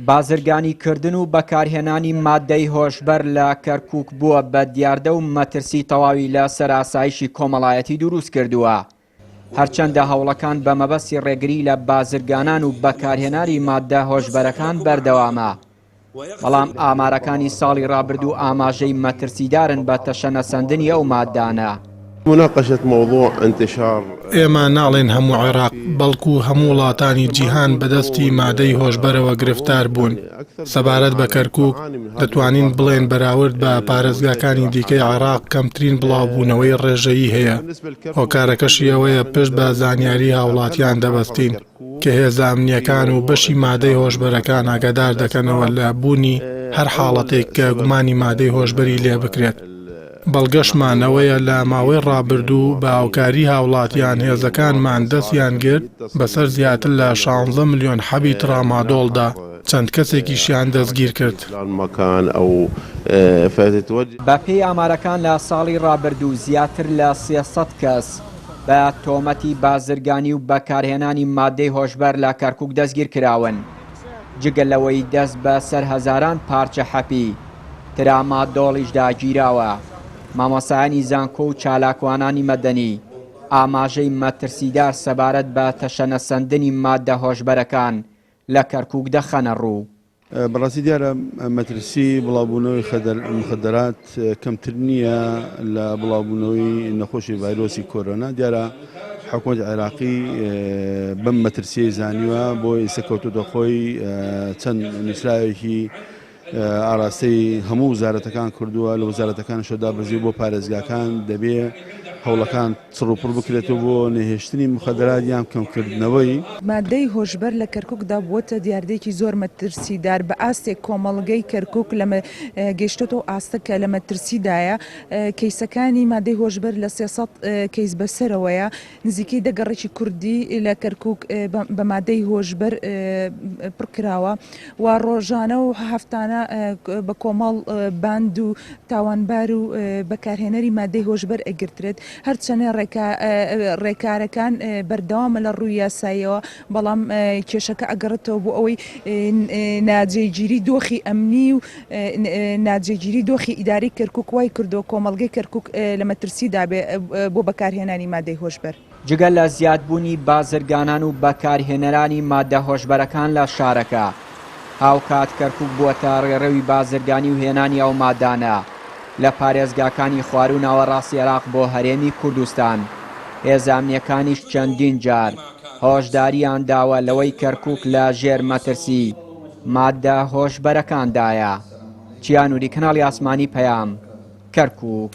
بازرگانیکردن و بەکارهێنانی ماددەی هۆشبەر لە کەرکووک بووە بە دیاردە و مەترسی تەواوی لە سەر ئاسایشی کۆمەڵایەتی دروست کردووە. هەرچەندە هەوڵەکان بە مەبەستی ڕێگری لە بازرگانان و بەکارهێنانی ماددە هۆشبەرەکان بەردەوامە، بەڵام ئامارەکانی ساڵی ڕابردوو ئاماژەی مەترسیدارن بە تەشەنەسەندنی ئەو ماددانە. ئێمە ناڵێین هەموو عێراق، بەڵکو هەموو وڵاتانی جیهان بەدەستی مادەی هۆشبەرەوە گرفتار بوون. سەبارەت بە کەرکوک، دەتوانین بڵێین بەراورد بە پارێزگاکانی دیکەی عێراق کەمترین بڵاوبوونەوەی ڕێژەیی هەیە، هۆکارەکەشی ئەوەیە پشت بە زانیاری هاوڵاتیان دەبەستین کە هێزە ئەمنییەکان و بەشی مادەی هۆشبەرەکان ئاگادار دەکەنەوە لە بوونی هەر حاڵەتێک کە گومانی مادەی هۆشبەری لێبکرێت. بەڵگەشمان ئەوەیە لە ماوەی ڕابردوو بە هاوکاری هاوڵاتیان هێزەکانمان دەستیان گرت بەسەر زیاتر لە شانزە ملیۆن حەبی ترامادۆڵدا، چەند کەسێکیشیان دەستگیرکرد. بەپێی ئامارەکان لە ساڵی ڕابردوو زیاتر لە 300 کەس بە تۆمەتی بازرگانی و بەکارهێنانی مادەی هۆشبەر لە کەرکوک دەستگیرکراون، جگە لەوەی دەست بەسەر هەزاران پارچە حەپی ترامادۆڵیشدا گیراوە، مامۆستایانی زانکۆ و چالاکوانانی مەدەنی ئاماژەی مەترسیدار سەبارەت بە تەشەنەسەندنی ماددە هۆشبەرەکان لە کەرکوک دەخەنەڕوو. بەڕاستی دیارە مەترسی بڵاوبوونەوەی مخدرات کەمتر نییە لە بڵاوبوونەوەی نەخۆشی ڤایرۆسی کۆرۆنا، دیارە حکومەتی عێراقی بەم مەترسیەی زانیوە بۆ ئێستا کەوتۆتە خۆی چەند نووسراوێکی ئاراستەی هەموو وزارەتەکان کردووە، لە وزارەتەکانیشەوە دابەزیوە بۆ پارێزگاکان، دەبێ هەوڵەکان چڕوپڕ بکرێتەوە بۆ نەهێشتنی موخەدەرات یان کەمکردنەوەی. مادەی هۆشبەر لە کەرکوکدا بووەتە دیاردەیەکی زۆر مەترسیدار، بە ئاستێک کۆمەڵگەی کەرکوک لە گەیشتۆتەوە ئاستە کە لە مەترسیدایە، کەیسەکانی مادەی هۆشبەر لە 300 کەیس بەسەرەوەیە، نزیکەی دە گەڕەکی کوردی لە کەرکوک بە مادەی هۆشبەر پڕکراوە و ڕۆژانە و هەفتانە بە کۆمەڵ باند و تاوانبار و بەکارهێنەری مادەی هۆشبەر ئەگرترێت هەرچەنێ ڕێکارەکان بەردەوامە لە ڕووی یاساییەوە بەڵام کێشەکە ئەگەڕێتەوە بۆ ئەوەی ناجێگیری دۆخی ئەمنی و ناجێگیری دۆخی ئیداری کەرکوک وای کردووە کۆمەڵگەی کەرکوک لە مەترسیدا بێ بۆ بەکارهێنانی مادەی هۆشبەر. جگە لە زیادبوونی بازرگانان و بەکارهێنەرانی مادە هۆشبەرەکان لە شارەکە، هاوکات کەرکوک بووەتە ڕێڕەوی بازرگانی و هێنانی ئەو مادانە لە پارێزگاکانی خواروو ناوەڕاستی عێراق بۆ هەرێمی کوردستان، هێزە ئەمنییەکانیش چەندین جار هۆشدارییان داوە لەوەی کەرکوک لە ژێر مەترسی ماددە هۆشبەرەکاندایە. چیا نوری، کەناڵی ئاسمانی پەیام، کەرکوک.